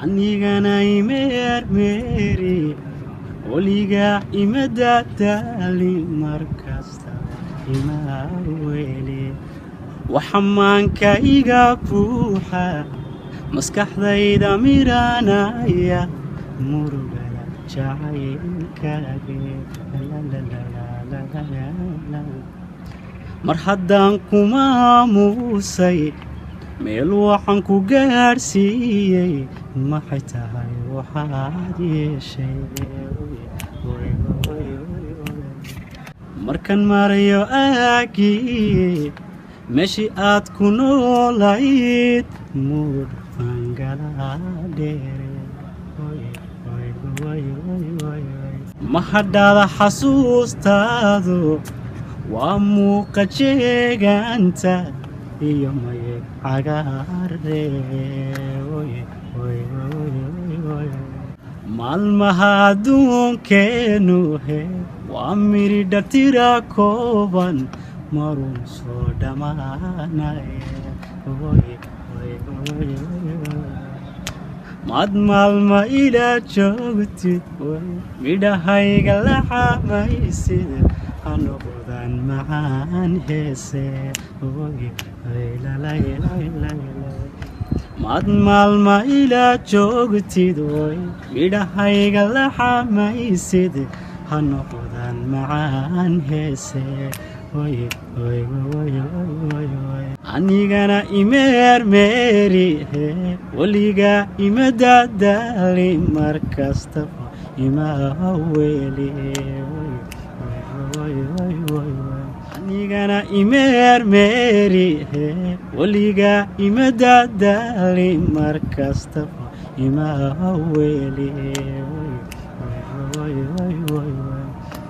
Anigana imeermeeri, weligaa ima dadaali, markasta ima weli. Waxa maanka iga buuxa, maskaxdayda miranaya, murugada jacaylkaage. Mar haddaan kumaamuusay, meel waxaan ku gaadhsiiyey, maxay tahay waxaad yeeshay? Markan marayo aagii meeshii aad ku noolayd, muudh baan dheere. Ma hadhaada xasuustaadu, waa muuqa jeegaanta iyo maye cagaare. Maalmaha adduunkeenu he waa miridha tira kooban, marun soo dhammaanaya. Maad maalma ila joogtid, midhahayga la xamaysid, ha noqdaan macaan heese. Maad maalma ila joogtid, midhahayga la xamaysid, ha noqdaan macaan heese. Anigana imeermeeri, weligaa ima dadaali, markastaba ima weli. Anigana imeermeeri, weligaa ima dadaali, markastaba ima weli.